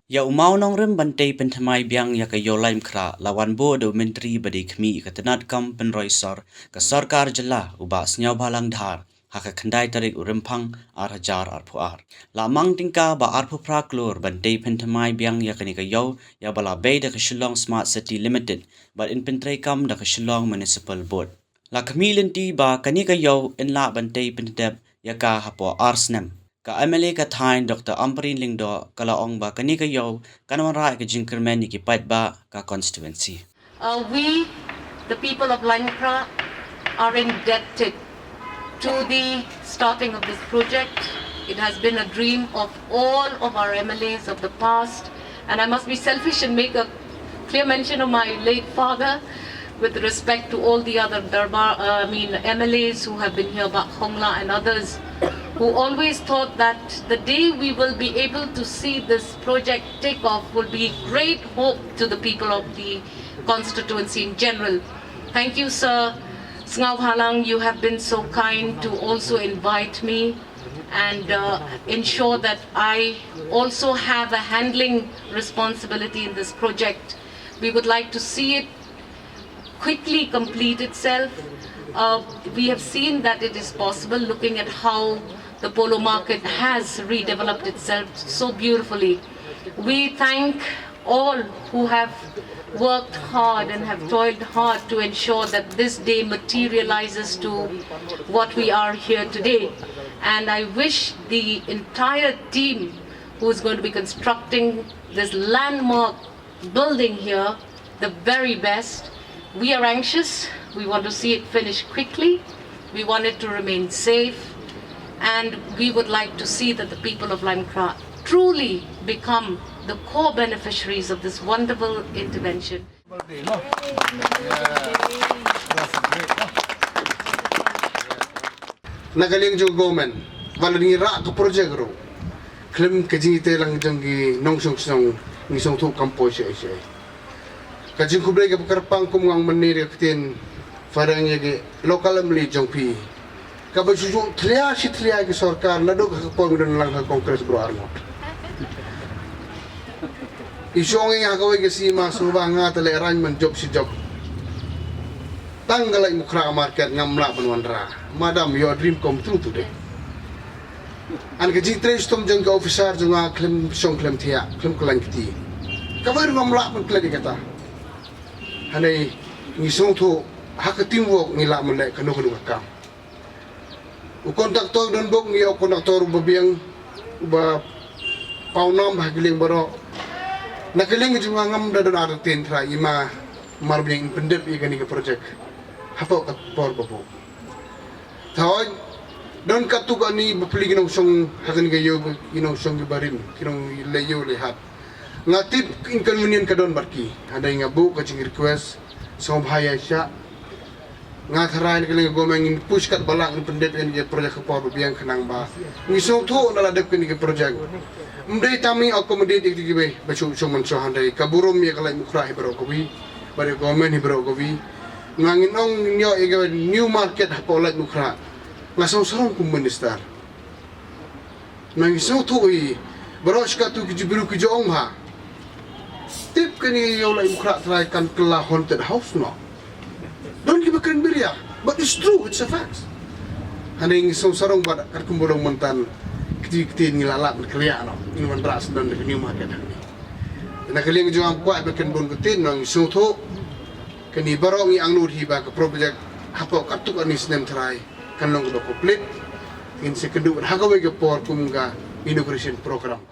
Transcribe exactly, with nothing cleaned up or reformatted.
Ïa u mawnongrim ban tei pynthymmai biang ïa ka Ïew Laitumkhrah la wan buh da u Myntri ba dei khmih ïa ka tnad kam pynroi sor ka Sorkar Jylla, u Bah Sniawbhalang Dhar, ha ka khyndai tarik u Rymphang ar hajar arphew ar. La mang tyngka ba arphew phra klur ban tei pynthymmai biang ïa kane ka ïew, ïa ba la bei da ka Shillong Smart City Limited bad yn pyntreikam da ka Shillong Municipal Board. La khmih lynti ba kane ka ïew yn lah ban tei pyndep ïa ka hapoh ar snem. Ka M L A ka thaiñ Doctor Ampareen Lyngdoh ka la ong ba kane ka ïew kan wanrah ïa ka jingkyrmen ïa ki paidbah ka constituency. Uh, we, the people of Laitumkhrah, are indebted to the starting of this project. It has been a dream of all of our M L As of the past, and I must be selfish and make a clear mention of my late father with respect to all the other Darbar, uh, I mean, M L As who have been here, Bah Khongla and others, who always thought that the day we will be able to see this project take off will be great hope to the people of the constituency in general. Thank you, Sir Sniawbhalang. You have been so kind to also invite me and uh, ensure that I also have a handling responsibility in this project. We would like to see it quickly complete itself. Uh, we have seen that it is possible, looking at how the Polo Market has redeveloped itself so beautifully. We thank all who have worked hard and have toiled hard to ensure that this day materializes to what we are here today. And I wish the entire team who is going to be constructing this landmark building here the very best. We are anxious. We want to see it finish quickly. We want it to remain safe. And we would like to see that the people of Laitumkhrah truly become the core beneficiaries of this wonderful intervention. Na ka liang jong government, wat la ngi rah ka project ruh, khlem ka jingïatreilang jong ki nongshong shnong, ngi sngewthuh kam poi shaei shaei. Ka jingkhublei kaba kyrpang kum nga ong mynne da ka ktien phareng ïa ki local M L A jong phi, kaba shu shu thlia shi thlia ki sorkar naduh ka por ngi don lang ha Congress baroh arngut. I shong ïa nga ha kawei ka sima sngewbha nga te leh arrangement jop shi jop. Tang ka Laitumkhrah market ngam lah ban wanrah. Madam, your dream come true today. An ka jingtrei shitom jong ka officer jong nga khlem shong khlem thiah, khlem kyllain kti. Kawei ruh ngam lah ban klet ïa kata. Hangne ngi sngewthuh ha ka teamwork ngi lah ban leh kano kano ka kam. U contractor don bok ngi ïa u contractor uba biang, uba pawnam ha ki liang baroh. Na ka liang jong nga ngam da don artatien trai i ma mar biang in pyndep ïa kane ka project hapoh ka por ba bok. Thaw don katto katne bapli ki nongshong ha kane ka ïew, ki nongshong kiba rim, ki nongleit ïew leit hat. Nga tip inconvenient ka don bad ki. Hadien nga buh ka jingrequest sngewbha ïa shah. Nga tharai na ka liang ka government ngin push katba lah ngin pyndep ïa kane ka project ka por ba biang khnang ba ngi sngewthuh na la dep kane ka project. Ym dei tang ban accommodate ïa kito kiba shu shu mynshuwa, hynrei ka burom ïa ka Laitumkhrah hi baroh kawei bad ïa ka government hi baroh kawei. Nga ngin ong ngin ïoh ïa ka new market hapoh Laitumkhrah. Nga sngewsarong kum minister. Nang sngewthuh hi baroh shi katto ki jingbriew ki ju ong ha. Tip kane ïa u Laitumkhrah trai kan kylla haunted house noh. Don kiba kren biria, but it's true, it's a fact. Hangne ngi sngewsarong bad katkum ba long mynta kti kti ngi la lah ban kyrïah noh. Ngi wanrah sdang da ka new market hangne. Na ka liang jong nga kwah ba kynbun ka tin nang sngewthuh. Kane baroh ngi angnud hi ba ka project hapoh katto katne snem trai kan long kaba complete. Ngin sa kynduh ha kawei ka por kum ka inauguration program.